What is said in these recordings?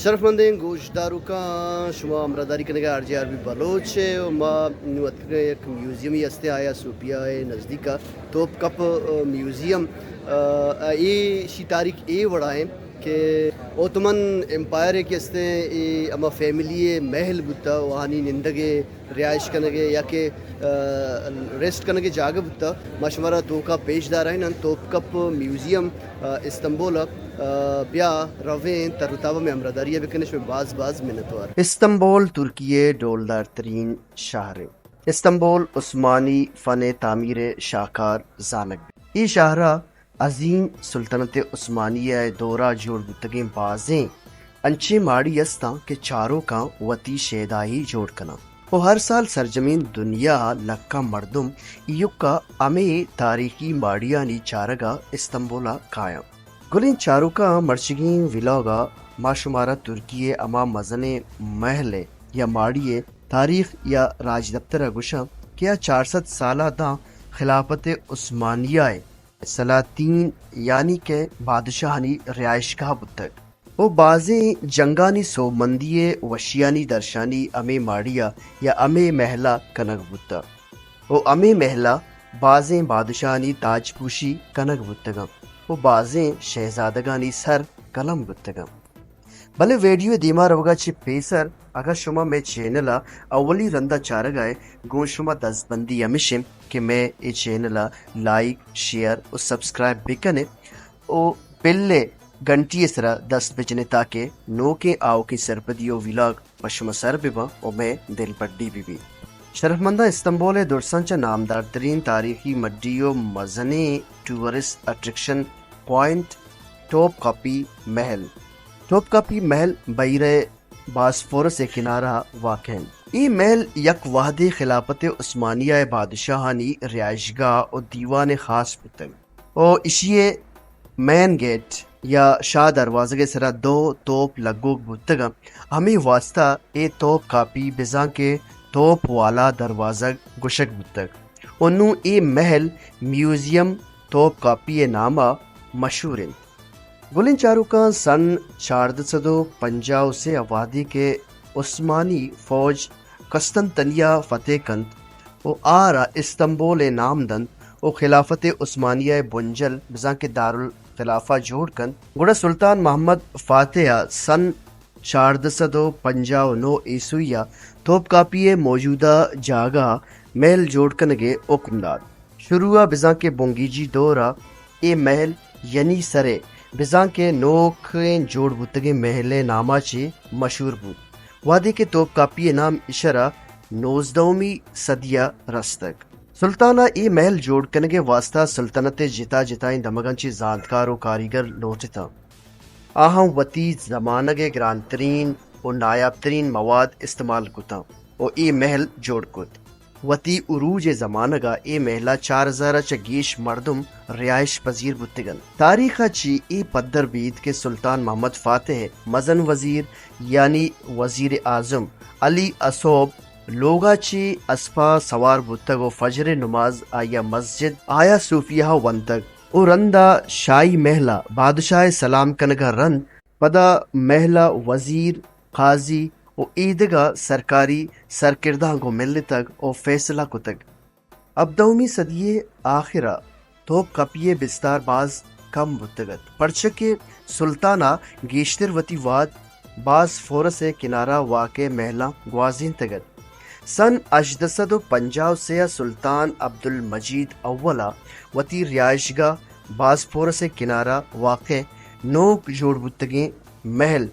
شرفمندیں گوشداروکاں، شما ہمراہداری کنگ ءَ R J R B Baloch ءَ، و ما نوں اتکگ ایں یک میوزیمی ہستیں آیا صوفیا ءِ نزدیک ءَ، توپ کپ، ءَ، میوزیم، ءَ، اے شی تاریخ اے وڑا ایں کہ اوتومن ایمپائر ءِ کہ ہستیں، اے ہما فیملی ءِ محل بوتا، و آہانی نندگ ءِ، رہائش کنگ ءِ یا کہ، ءَ، ریسٹ کنگ ءِ جاگہ بوتا۔ ما شمارا توکا پیش دارائیناں توپ کپ میوزیم، ءَ، استنبول ءَ، ءَ، بیا رویں، تر و تاب ءَ مئے ہمراہداری ءَ بکن، شمئے باز باز منتوار۔ استنبول ترکی ءِ ڈولدار ترین شہر ایں۔ استنبول عثمانی فن تعمیر ءِ شاہکار زانگ بیت۔ اے شہر ءَ عظیم سلطنت عثمانیہ ءِ دور ءَ جوڑ بوتگیں بازیں انچیں ماڑی استاں کہ چاروکاں وتی شیدائی جوڑ کناں۔ و ہر سال سرجمیں دنیا ءَ لکاں مردم ایوک ءَ ہمے تاریخی ماڑیانی چارگ ءَ استنبول ءَ کایاں۔ گلیں چاروکاں، مرچیگیں ولاگ ءَ ما شمارا ترکی ءِ ہما مزنیں محل ءِ یا ماڑی ءِ تاریخ یا راجدپتر ءَ گوشاں کہ آ چار سد سال ءَ داں خلافت عثمانیہ ءِ سلاطین یعنی کہ بادشاہانی رہائشگاہ بوتگ۔ و بازیں جنگانی سوبمندی ءِ وشیانی درشانی ہمے ماڑی ءَ یا ہمے محل ءَ کنگ بوتگ۔ و ہمے محل ءَ بازیں بادشاہانی تاج پوشی کنگ بوتگ انت و بازیں شہزادگانی سر قلم بوتگ انت۔ بلے ویڈیو ءِ دیما روگ ءَ چہ پیسر اگاں شما مئے چینل ءَ اولی رند ءَ چارگ ءَ ئے، گوں شما دزبندی ہمیش انت کہ مئے اے چینل ءَ لائک، شیئر و سبسکرائب بکن ئے۔ و پل ءِ گھنٹی ءِ سرا دست بجن ئے تاکہ نوکیں آؤکیں سرپدی و ویلاگ پہ شما سر بہ باں و مئے دلبڈی بہ بیت۔ شرفمنداں، استنبول ءِ درساں چہ نامدارترین تاریخی مڈی و مزنیں ٹورسٹ اٹریکشن پوائنٹ توپ کاپی محل۔ توپ کاپی محل بحیرہ باسفورس ءِ کنارہ ءَ واقع انت۔ اے محل یک وہدے خلافت عثمانیہ ءِ بادشاہانی رہائشگاہ و دیوان خاص بوتگ۔ و ایشی ءِ مین گیٹ یا شاہ دروازگ ءِ سرا دو توپ لگوک بوتگ انت۔ ہمے واسطہ اے توپ کاپی بزاں کہ توپ والا دروازگ گوشگ بوتگ۔ و نوں اے محل میوزیم توپ کاپی ءِ نام ءَ مشہور انت۔ گلیں چاروکاں، سن چاردہ سد و پنجاہ و سے ءَ وہدے کہ عثمانی فوج قسطنطنیہ فتح کنت و آرا استنبول ءِ نام دنت و خلافت عثمانیہ ءِ بنجل بزاں کہ دارالخلافہ جوڑ کنت، گڑا سلطان محمد فاتح ءَ سن چاردہ سد و پنجاہ و نو عیسوی ءَ توپ کاپی ءِ موجودہ جاگہ ءَ محل جوڑ کنگ ءِ حکم دات۔ شروع ءَ بزاں کہ بنگیجی دور ءَ اے محل ینی سر ءِ بزاں کہ نوکیں جوڑ بوتگیں محل ءِ نام ءَ چہ مشہور بوت، وہدے کہ توپ کاپی ءِ نام اشرا نوزدہمی صدی ءَ رستگ۔ سلطان ءَ اے محل جوڑ کنگ ءِ واسطہ سلطنت ءِ جتا جتائیں دمگاں چہ زانتکار و کاریگر لوٹتاں۔ آہاں وتی زمانگ ءِ گرانترین و نایابترین مواد استعمال کتاں و اے محل جوڑ کت۔ وتی عروج ءِ زمانگ ءَ اے محل ءَ چار ہزار ءَ چہ گیش مردم رہائش پذیر بوتگ انت۔ تاریخ ءَ چہ اے پدر بیت کہ سلطان محمد فاتح ءِ مزن وزیر یعنی وزیر اعظم علی اصوب لوگ ءَ چہ اسپ ءَ سوار بوتگ و فجر ءِ نماز آئی ءَ مسجد آیا صوفیہ ءَ ونتگ۔ و رند ءَ شاہی محل ءَ بادشاہ ءِ سلام کنگ ءَ رند پدا محل ءَ وزیر، قاضی و ایدگہ سرکاری سرکرداں گوں ملتگ و فیصلہ کتگ۔ ہبدہمی صدی ءِ آخر ءَ توپ کپی ءِ بستار باز کم بوتگ ات، پرچہ کہ سلطان ءَ گیشتر وتی وہد باسفورس ءِ کنارہ ءَ واقع محلاں گوازینتگ ات۔ سن ہژدہ سد و پنجاہ و سے ءَ سلطان عبدالمجید اول ءَ وتی رہائشگاہ باسفورس ءِ کنارہ ءَ واقع نوک جوڑ بوتگیں محل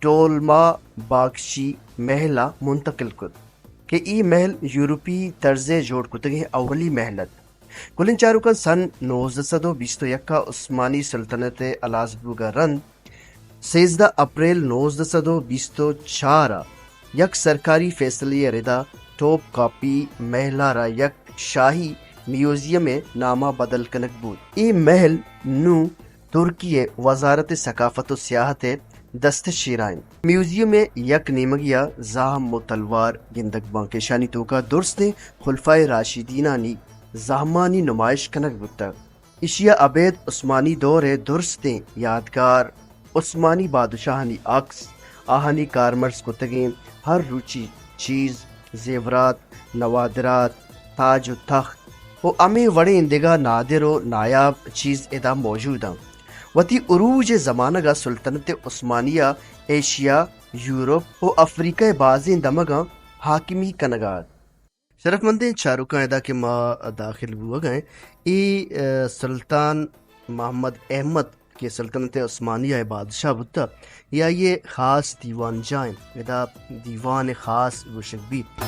ڈولما باگچی محل ءَ منتقل کت کہ اے محل یورپی طرز ءَ جوڑ کتگیں اولی محل ات۔ گلیں چاروکاں، سن نوزدہ سد و بیست و یک ءَ عثمانی سلطنت ءِ ہلاس بوگ ءَ رند سیزدہ اپریل نوزدہ سد و بیست و چار ءَ یک سرکاری فیصلے ءِ ردا ٹوپ کاپی محل ءَ را یک شاہی میوزیم ءِ نام ءَ بدل کنگ بوت۔ اے محل نوں ترکی ءِ وزارت ثقافت و سیاحت ءِ دست ءِ چیرا انت۔ میوزیم ءِ یک نیمگے ءَ زہم و تلوار گندگ باں کہ اشانی توکا درستیں خلفائے راشدینانی زہمانی نمائش کنگ بوتگ۔ ایشی ءَ ابید عثمانی دور ءِ درستیں یادگار، عثمانی بادشاہانی عکس، آہانی کارمرز کتگیں ہر روچی چیز، زیورات، نوادرات، تاج و تخت و ہمے وڑیں دگہ نادر و نایاب چیز ادا موجود انت۔ وتی عروج ءِ زمانگ ءَ سلطنت عثمانیہ ایشیا، یورپ و افریقہ ءِ بازیں دمگاں حاکمی کنگ ءَ ات۔ شرفمندیں چاروکاں، ادا کہ ما داخل بوگ ءَ ایں، اے، ءَ، سلطان محمد احمد کہ سلطنت عثمانیہ ءِ بادشاہ بوتہ، اے آئی ءِ خاص دیوان جاہ انت۔ ادا دیوان خاص گوشگ بیت۔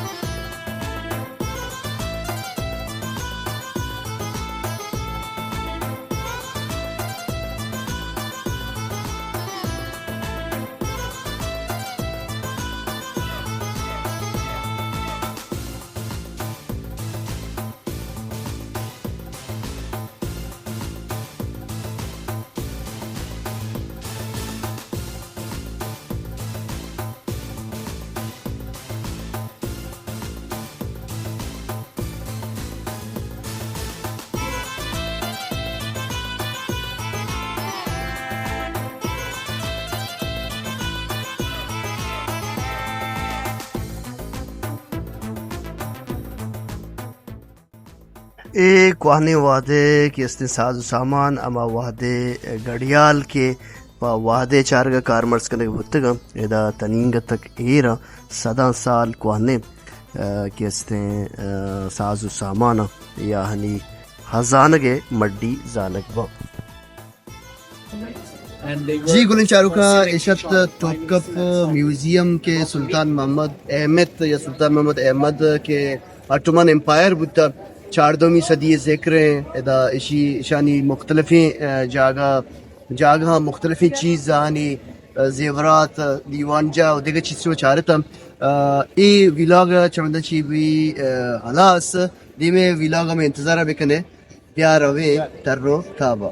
اے کوہنیں وہدے کہ استیں ساز و سامان، ہما وہدے گڑیال کہ پہ وہدے چارگ ءَ کارمرز کنگ بوتگ انت، ادا تنینگ ءَ تک ایر انت، صداں سال کوہنیں، ءَ، کہ استیں، ءَ، ساز و سامان انت، یا ہنی ہزانگ ءِ مڈی زانگ باں۔ جی گلیں چاروکاں، ایش ات توپکپ میوزیم کہ سلطان محمد احمد یا سلطان محمد احمد کہ آٹومن امپائر بوتا، چاردہمی صدی ذکر ہیں۔ ادا اشی، اشانی مختلفیں، ءَ، جاگہ، جاگہاں مختلفیں چیز آنی، ءَ، زیورات، دیوان جاہ و دگہ چیز چو چارتا۔ ءَ، اے ویلاگ چمدا چی بھی، ءَ، ہلاس، دیمے ویلاگ ہمیں انتظار بکنے۔ بیا رویں تر و تابا۔